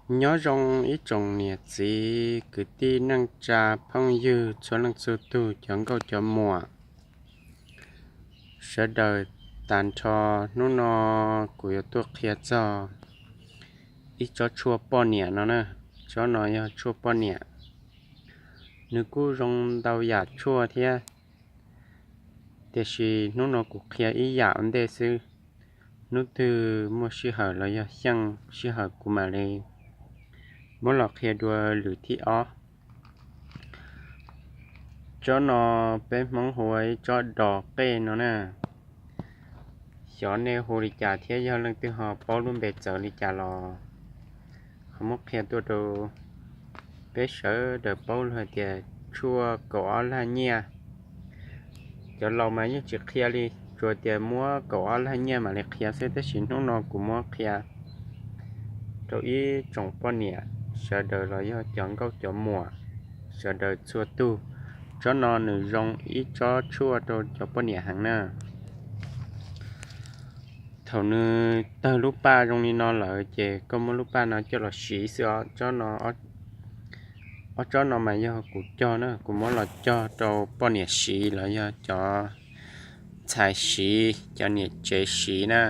Nyob zoo ib tsoom niam txiv kwv tij neej tsa phooj ywg txhua leej txhua tug cov nkauj cov muam sawv daws. Tag nrho hnub no kuv yuav tuaj qhia txog ib tsob tshuaj poj niam no na. Tsob no yog tshuaj poj niam, nws kuj zoo ntau yam tshuaj thiab, tiam sis hnub no kuv qhia ib yam ua ntej xwb. Hnub twg muaj sij hawm los yog xyeej sij hawm kuv mam li muab los qhia dua lwm thib ob. Tsob no peb Hmoob hu ua ib tsob dos qej no na. Xyov nej hu li cas thiab, yog leej twg ho paub lub npe txawv li cas los ho muab qhia tuaj rau peb sawv daws paub lawm hais tias tshuaj kaum ob lag nyiaj. Cov laus mas yeej tsis qhia li, tsuas tias muab kaum ob lag nyiaj mam li qhia xwb, tab sis hnub no kuv muab qhia rau ib tsoom poj niam sawv daws los yog cov nkauj cov muam sawv daws txhua tug. Tsob no nws zoo ib tsob tshuaj rau cov poj niam heev na. Thaum nws tawg lub paj zoo li no lawm ces koj muab lub paj no coj los siv xwb os. Ob tsob no mas yog kuv cog na, kuv muab los cog rau poj niam siv los yog cov ntxhais siv, cov niam tsev siv na.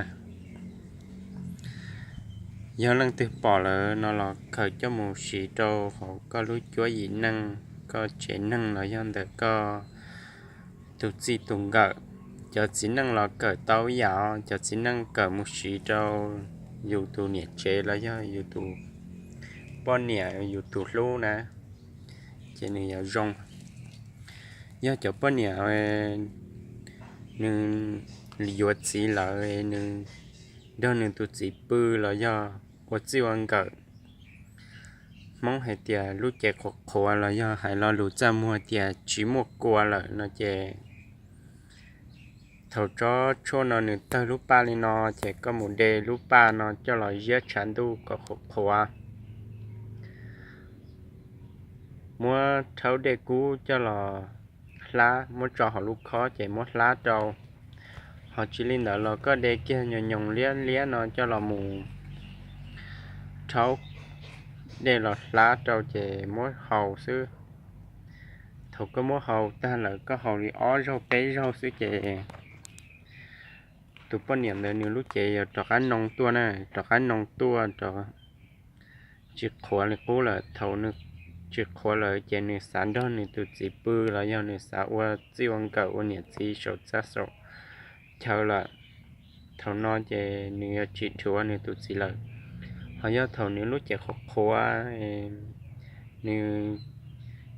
Yog leej twg pom lawm no los khaws coj mus siv rau hauv koj lub cuab yim neej, koj tsev neeg los yog ntawm koj tus txij tus nkawm. Cov txiv neej los kawm tau ib yam, cov txiv neej kawm mus siv rau yus tus niam tsev los yog yus tus poj niam, yus tus hlub na, ces nws yuav zoo. Yog cov poj niam nws yuav txiv lawm, nws nrog nws tus txiv pw los yog ua txij ua nkawm, Hmoob hais tias lub cev qhuav qhuav los yog hais lo lus txaj muag tias tsis muaj kua lawm no ces thaum tsob tshuaj no nws tawg lub paj li no ces koj mus de lub paj no coj los ziab tshav ntuj kom qhuav qhuav. Muab rhaub dej kub coj los hlab, muab tso hauv lub khob ces muab hlab rau. Ho tsis li ntawd los koj de kiag nyoos nyoos liab liab no coj los mus rhaub dej los hlab rau ces muab haus xwb. Thaum koj muab haus tag lawm koj haus li ob zaug peb zaug xwb ces tus poj niam ntawd nws lub cev yuav rov qab noo tuaj na, rov qab noo tuaj rov tsis qhuav li qub lawm. Thaum nws tsis qhuav lawm ces nws xav nrog nws tus txiv pw los yog nws xav ua txij ua nkawm ua niam txiv saum txaj saum chaw lawm. Thaum no ces nws yuav tsis dhuav nws tus txiv lawm. Ho yog thaum nws lub cev qhuav qhuav, nws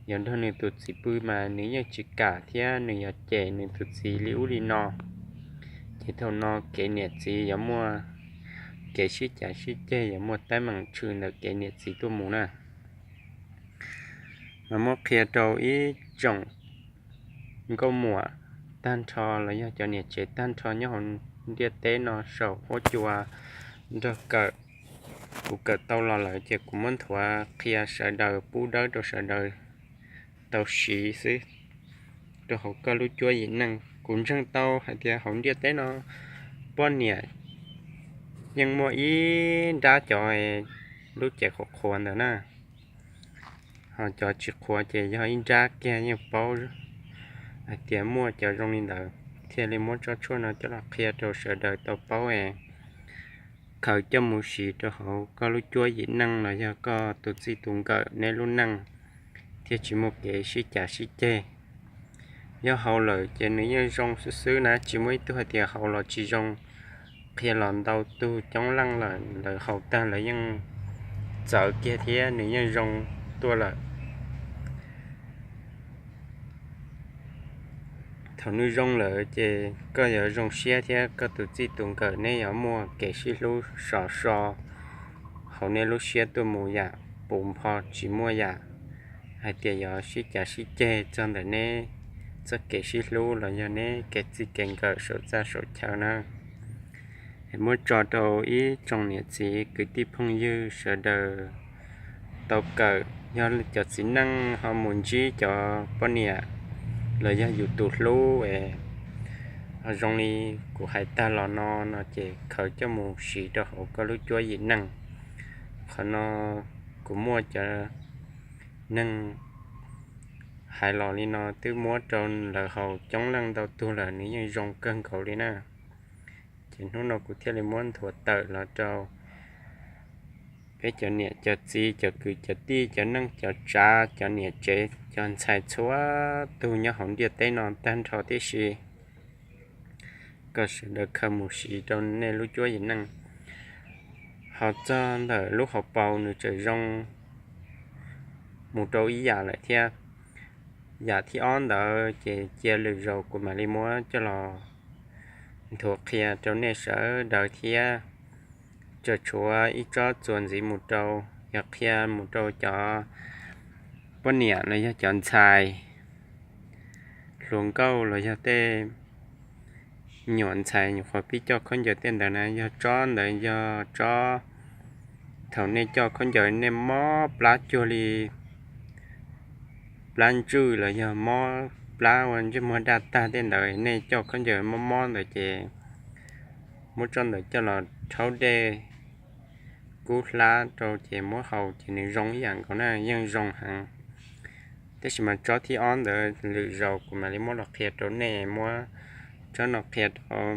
yuav nrog nws tus txiv pw mas nws yeej tsis kam thiab nws yuav cem nws tus txiv li ub li no. Ces thaum no kev niam txiv yuav muaj kev sib cav sib ceg, yuav muaj teeb meem tshwm ntawm kev niam txiv tuaj mus na. Mas muab qhia rau ib tsoom nkauj muam tag nrho los yog cov niam tsev tag nrho nyob hauv ntiaj teb no saum huab cua nrog kawm. Kuv kawm tau los lawm ces kuv muab nthuav qhia sawv daws pub dawb rau sawv daws tau siv xwb rau hauv koj lub cuab yim neej. Kuv ntseeg tau hais tias hauv ntiaj teb no poj niam yeej muaj ib nrab cov lub cev qhuav qhuav ntawd na. Ho cov tsis qhuav ces yog ib nrab kiag, yeej paub hais tias muaj cov zoo li ntawd thiaj li muab tsob tshuaj no coj los qhia rau sawv daws tau paub es khaws coj mus siv rau hauv koj lub cuab yim neej los yog koj tus txij tus nkawm neb lub neej thiaj tsis muaj kev sib cav sib ceg. Yog haus lawm ces nws yeej zoo xwb xwb na, tsis muaj ib tug hais tias haus los tsis zoo. Qhia los ntau tug coob leej lawm, lawv haus tag lawv yeej txawv kiag thiab nws yeej zoo tuaj lawm. Thaum nws zoo lawm ces koj yuav zoo siab thiab koj tus txij tus nkawm neb yuav muaj kev sib hlub sov so hauv nej lub siab tuaj mus yam puv npho, tsis muaj yam hais tias yuav sib cav sib ceg txog ntawm neb txoj kev sib hlub los yog neb kev txij kev nkawm saum txaj saum chaw na. Muab tso rau ib tsoom niam txiv kwv tij phooj ywg sawv daws tau kawm. Yog cov txiv neej ho mus ntsib cov poj niam los yog yus tus hlub es ho zoo li kuv hais tag los no no ces khaws coj mus siv rau hauv koj lub cuab yim neej. Qhov no kuv muaj cov neeg hais los li no twb muab rau lawv haus coob leej ntau tug lawm, nws yeej zoo kawg nkaus li na. Ces hnub no kuv thiaj li muab nthuav tawm los rau peb cov niam cov txiv, cov kwv cov tij, cov neej cov tsav, cov niam tsev cov ntxhais txhua tug nyob hauv ntiaj teb no tag nrho tib si, kom sawv daws khaws mus siv rau nej lub cuab yim neej. Ho txog ntawm lub hauv paus nws tseem zoo mus rau ib yam lawm thiab. Yam thib ob ntawd ces cia lwm zaus kuv mam li muab coj los nthuav qhia rau nej sawv daws thiab. Tseem tshuav ib tsob txuas ntxiv mus rau, yog qhia mus rau cov poj niam los yog cov ntxhais hluas nkauj los yog tej nyuam ntxhais nyuam qhuav pib coj khaub ncaws tej ntawd na, yog tsob ntawd yog tsob thaum nej coj khaub ncaws nej mob plab cuag li plab ntswj los yog mob plab ua ntsej muag daj tag tej ntawd, nej coj khaub ncaws mob mob ntawd ces muab tsob ntawd coj los rhaub dej kub hlab rau ces muab haus ces nws zoo ib yam nkaus na, yeej zoo heev. Tab sis mas tsob thib ob ntawd lwm zaus kuv mam li muab los qhia rau nej, muab tsob no qhia rau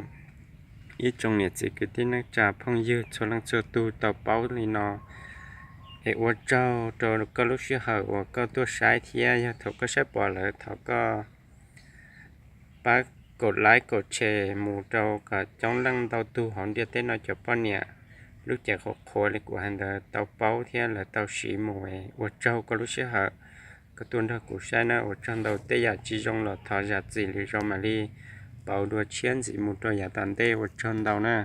ib tsoom niam txiv kwv tij neej tsa phooj ywg txhua leej txhua tus tau paub li no. Es ua tsaug rau koj lub sij hawm uas koj tuaj saib thiab, yog thaum koj saib pom lawm thov koj pab kaum like kaum share mus rau kom coob leej ntau tug hauv ntiaj teb no cov poj niam lub cev qhuav qhuav li kuv hais ntawd tau paub thiab lawv tau siv mus. Ua tsaug koj lub sij hawm koj tuaj nrog kuv saib na, ua tsaug ntau. Tej yam tsis zoo los thov zam txim, lwm zaus mam li pauv dua tshiab ntxiv mus rau yav tom ntej. Ua tsaug ntau na.